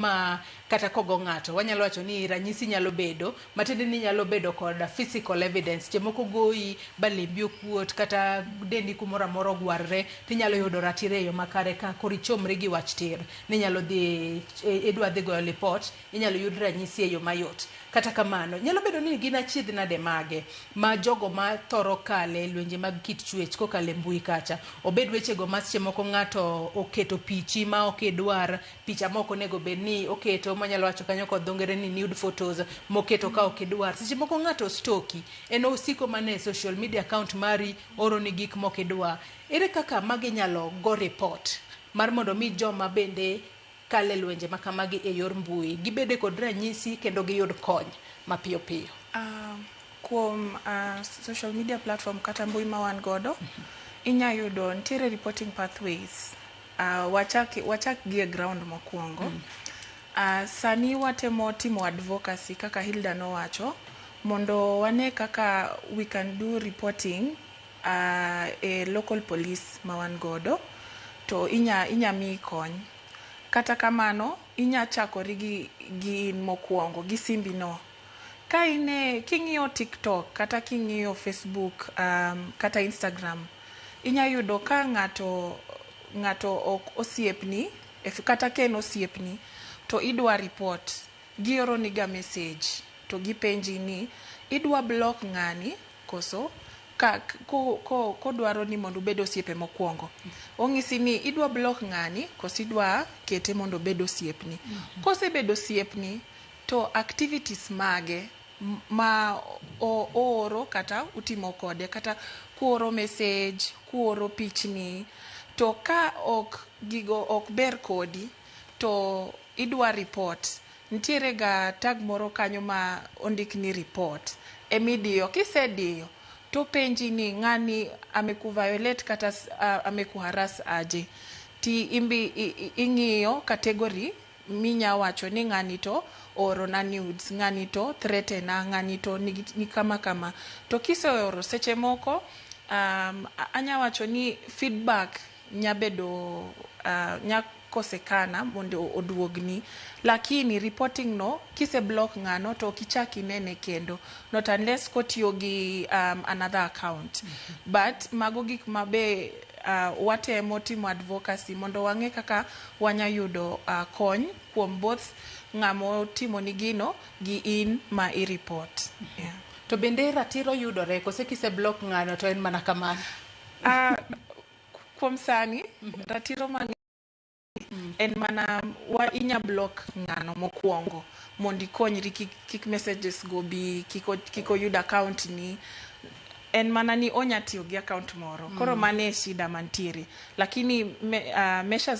Ma kata kogo ng'ato wanyalo wacho ni ranyisi nyalo bedo matiende ni nyalo bedo kod physical evidence. Seche moko goyi ba lembi okuot kata dendi kumoro amora ogwarre, tinyalo yudo ratiro e yo makare ka koro ichomri gi wach tir ninyalo dhi idwa dhi goyo lipot, inyalo yud ranyisi e yo mayot. Kata kamano, nyalo bedo ni gin achiedh nade mage ma jogo ma thoro kale lwenje mag kit chwech kokalo e mbui kacha, obed wechego ma seche moko ng'ato oketo pichi ma ok idwar, picha ma ok onego bed ni oketo, manyalo wacho kanyo kod dho ngere ni nude photos moketo ka ok idwar. Seche moko ng'ato stoki, en osiko mana e social media account mari, oroni gik mok idwar. Ere kaka magi inyalo go report mar mondo mi joma bende kale lwenje ma kamagi e yor mbui gibede kod ranyisi kendo giyud kony mapiyo piyo? Kuom social media platform kata mbui ma wan godo, inya yudo nitiere reporting pathways. Wachak gi e ground mokwongo. Sani watemo timo advocacy kaka Hilda nowacho mondo wane kaka we can do reporting e local police ma wan godo to inya miyi kony. Kata kamano, inya chakori gi in mokwongo gi simbi no. Ka ine king'iyo TikTok kata king'iyo Facebook kata Instagram, inya yudo ka ng'ato ok osiepni, kata ka en osiepni to idwa report, gioro ni ga message to gipenji ni idwa block ng'ani koso ka ko kodwaro ni mondo ubed osiepe mokwongo. Ong'isi ni idwa block ng'ani koso idwa kete mondo obed osiepni. Kosebedo osiepni to activities mage ma ooro kata utimo kode, kata kuoro message, kuoro pichni, to ka ok gigo ok ber kodi to idwa report, nitiere ga tag moro kanyo ma ondik ni report emidiyo. Kisediyo topenji ni ng'ani amekuviolate kata amekuharass aje, ti imbi ing'iyo category minya wacho ni ng'ani to oorona nudes, ng'ani to threatena, ng'ani to nigi, ni kama kama. To kiseoro, seche moko anya wacho ni feedback nya bedo nya kosekana mondo oduogni, lakini reporting no, kise block ng'ano to ok ichak inene kendo, not unless kotiyo gi another account. But mago gik ma be watemo timo advocacy mondo wang'e kaka wanya yudo kony kuom both ng'amo timoni gino gi in ma i report, yeah. To bende ratiro yudore kose kise block ng'ano to en mana kamano? Kuom sani, ratiro mang'eny en mana wa inya block ng'ano mokwongo mondo ikonyri kik messages go bi, kik oyud account ni. En mana ni onya tiyo gi account moro. Koro mano e shida mantiere, lakini measures.